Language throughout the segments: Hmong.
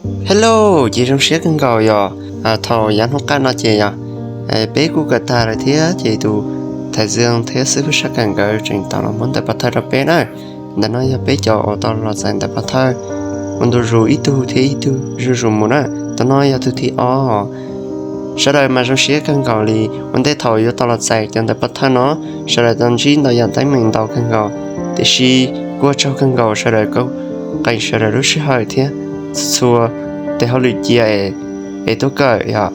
Hello, ces zoo siab kawg nkaus yog thaum yav hnub qab no ces yog peb kuj kawm tag lawm thiab ces tus thais Zia thiab xib fwb Sab Kaim nkawd tseem tau los muab ntawv pov thawj rau peb na. Ntawm no yog peb cov uas tau los txais ntawv pov thawj ua ntu zus ib tug thiab ib tug zuj zus mus na. Tus no yog tus thib ob. Sawv daws mas zoo siab kawg nkaus li ua ntej thaum yuav tau los txais cov ntawv pov thawj no, sawv daws tau ntsib ntau yam teeb meem ntau kawg nkaus, tiam sis kuj ua tsaug kawg nkaus sawv daws koj qee sawv daws lub sij hawm thiab txhua tes hauj lwm cia es tuaj kawm yom.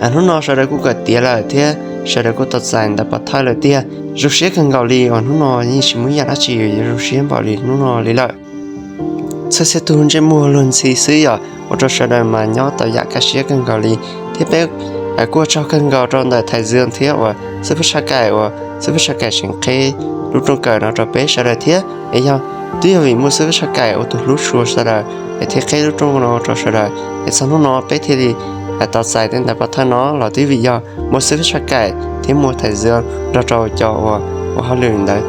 Hnub no sawv daws kuj kawm tiav lawm thiab sawv daws kuj tau txais ntawv pov thawj lawm tiag. Zoo siab kawg nkaus li uas hnub no yeej tsis muaj ib yam dab tsi yuav zoo siab npaum li hnub no li lawm. Txhua txhia tug ntsej muag luag ntxhi xwb yom, ua rau sawv daws mas nyob tau yam kaj siab kawg nkaus li. Thiab peb kuj ua tsaug kawg nkaus rau ntawm thais Zia thiab uas xib fwb Sab Kaim uas xib fwb Sab Kaim tseem qheb lub rooj kawm no rau peb sawv daws thiab. Es yog twb yog vim muaj xib fwb Sab Kaim ua tus hlub tshua sawv daws es thiaj qheb lub rooj no rau sawv daws es txog hnub no peb thiaj li tau txais tej ntawv pov thawj no los twb vim yog muaj xib fwb Sab Kaim thiab muaj thais Zia nrog rau cov uas ua hauj lwm ntawd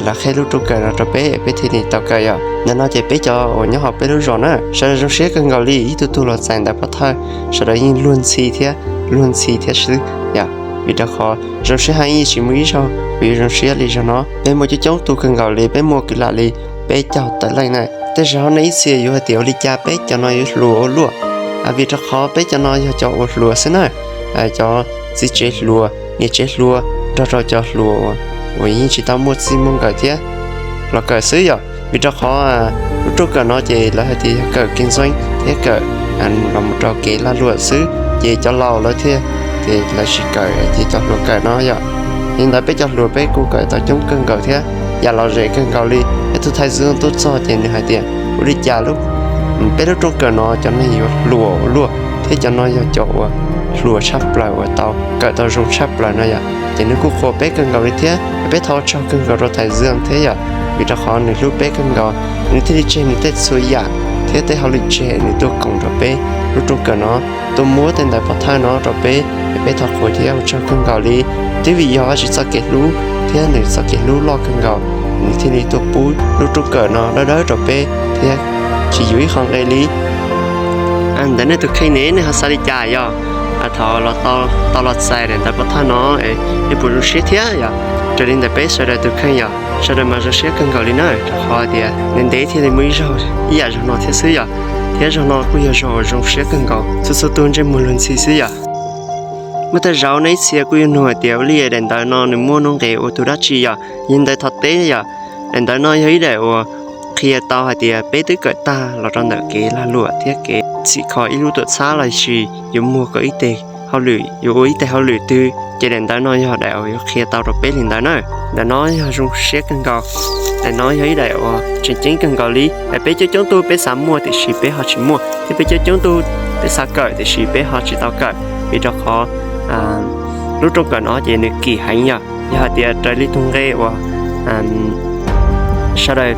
lawv qheb lub rooj kawm no rau peb es peb thiaj li tau kawm yom. Ntawm no ces peb cov uas nyob hauv peb lub zos na sawv daws zoo siab kawg nkaus li ib tug tug los txais ntawv pov thawj, sawv daws yeej luag ntxhi thiab luag ntxhi thiab xwb yom. Vim rau qhov zoo siab heev yeej tsis muaj ib zaug uas yuav zoo siab li zaug no. Peb muaj coob coob tug kawg nkaus li, peb muaj kwv lam li peb caug tawm leej na. Tej zaum nej ib txhia yuav hais tias ua li cas peb cov no yuav hluas ua luaj, vim rau qhov peb cov no yog cov uas hluas xwb na. Cov txiv tsev hluas, niam tsev hluas nrog rau cov hluas uas yeej tsis tau muaj txij muaj nkawm thiab los kawm xwb yom. Vim rau qhov lub rooj kawm no ces lawv hais tias yog kawm kev ntxeeb thiab kawm los mus rau kev lag luam xwb, ces cov laus lawv thiaj, ces lawv tsis kawm ces cov hluas kawm no yom. Li ntawd peb cov hluas peb kuj kawm tau coob kawg nkaus thiab yam lom zem kawg nkaus li. Es tus thais Zia tuaj txog ces nws hais tias ua li cas peb lub rooj kawm no cov neeg yuav hluas ua luaj thiab cov no yog cov uas hluas tshaj plaws uas tau kawm tau zoo tshaj plaws no yom. Ces nws kuj qhuas peb kawg nkaus li thiab peb thov ua tsaug kawg nkaus rau thais Zia thiab yom, vim rau qhov nws hlub peb kawg nkaus, nws thiaj li tseg nws tej txhua yam thiab tej hauj lwm tseg nws tuaj koom rau peb lub rooj kawm no, tuaj muab tej ntawv pov thawj no rau peb, es peb thov qhuas thiab ua tsaug kawg nkaus li. Twb vim yog Vajtswv txoj kev hlub thiab nws txoj kev hlub loj kawg nkaus, nws thiaj li tuaj pub lub rooj kawm no dawb dawb rau peb thiab tsis yuav ib qho nqe li. Ntawm nej tus kheej ne nej ho xav li cas yog thaum tau los txais daim ntawv pov thawj no, nej puas zoo siab thiab yom? Raws li ntawm peb sawv daws tus kheej yom, sawv daws mas zoo siab kawg nkaus li na, rau qhov tias ntev ntev thiaj li muaj ib zaug ib yam zaug no thiab xwb yom. Thiab zaug no kuj yog zaug uas zoo siab kawg nkaus, txhua txhua tug ntsej muag luag ntxhi xwb yom. Muaj tej zaum nej ib txhia kuj yuav nug hais tias ua li daim ntawv no nws muaj nuj nqis ua tus dab tsi yom? Yog ntawd thov teb yom, daim ntawv no yog ib daim uas qhia tau hais tias peb twb kawm tag los rau ntawm kev lag luam thiab kev txhim kho ib lub tuam txhab los sis yuav muag kom ib teg hauj lwm, yuav ua ib teg hauj lwm twg, ces daim ntawv no yog daim uas yuav qhia tau rau peb li ntawd na. Ntawm no yog zoo siab kawg nkaus. Daim no yog ib daim uas tseem ceeb kawg nkaus li. Peb coob coob tug peb xav muaj tiam sis peb ho tsis muaj, thiab peb coob coob tug peb xav kawm tiam sis peb ho tsis tau kawm, vim rau qhov lub rooj kawm no ces nws kim heev yog. Yog hais tias raws li tus nqe uas sawv daws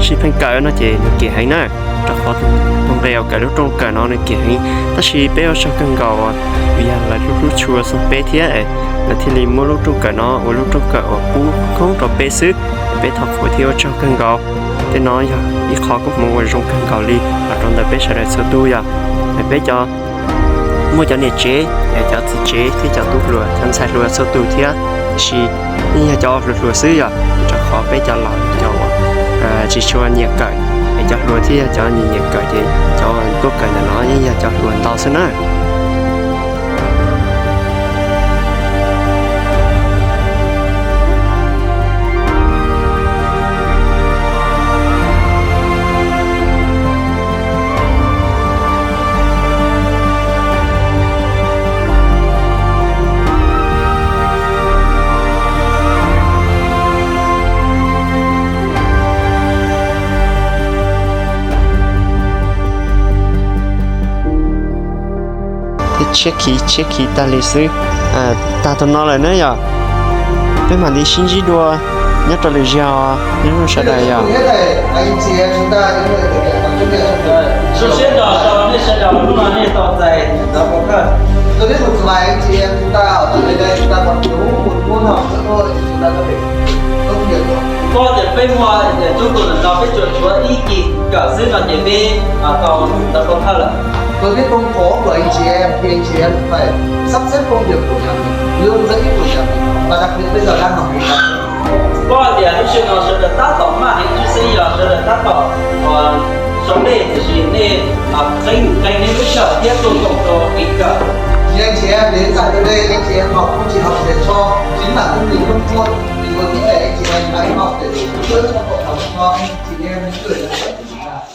sib pheej kawm no ces nws kim heev na, rau qhov tus nqe uas kawm lub rooj kawm no nws kim heev. Tab sis peb ua tsaug kawg nkaus uas yog lawv hlub hlub tshua xyoo peb thiab, lawv thiaj li muab lub rooj kawm no ua lub rooj kawm uas pub khoob rau peb xwb. Peb thov qhuas thiab ua tsaug kawg nkaus. Tej no yog ib qho koob hmoov uas zoo kawg nkaus li los rau ntawm peb sawv daws txhua tus yog peb cov muaj cov niam tsev, cov txiv tsev thiab cov tub hluas, cov ntxhais hluas txhua tus thiab, tiam sis yeej yog cov hluas hluas xwb yog, rau qhov peb cov laus cov uas tsis tshua nyiam kawm, es cov hluas thiab yog cov nyiam nyiam kawm ces cov tuaj kawm ntawm no yeej yog cov hluas ntau xwb na. Tshiab khiv tshiab khiv tag li xwb. Tag tus no lawm na yog, peb mam li sib ntsib dua nyob rau lwm zaug, nyob zoo sawv daws yog. Koj tias peb muaj coob tus ntawm no peb tsuas tshuav ib kis. Kawm xwb no ces peb tau ntawv pov thawj lawm. Tôi biết không khó của anh chị em khi anh chị em phải sắp xếp công việc của nhà mình, lương dưỡng của nhà mình và đặc biệt bây giờ đang học nghề. Koj hais tias lub sij hawm no sawv daws tab tom maj heev, tshwj xeeb yog sawv daws tab tom sau dej, tiam sis nej qee nej lub sij hawm thiab tuaj koom rau kev kawm. Như anh chị em đến giải từ đây, anh chị em học không chỉ học để cho chính bản thân mình không thôi, thì còn thúc đẩy anh chị em hãy học để đủ dưỡng cho cộng đồng, cho anh chị em những người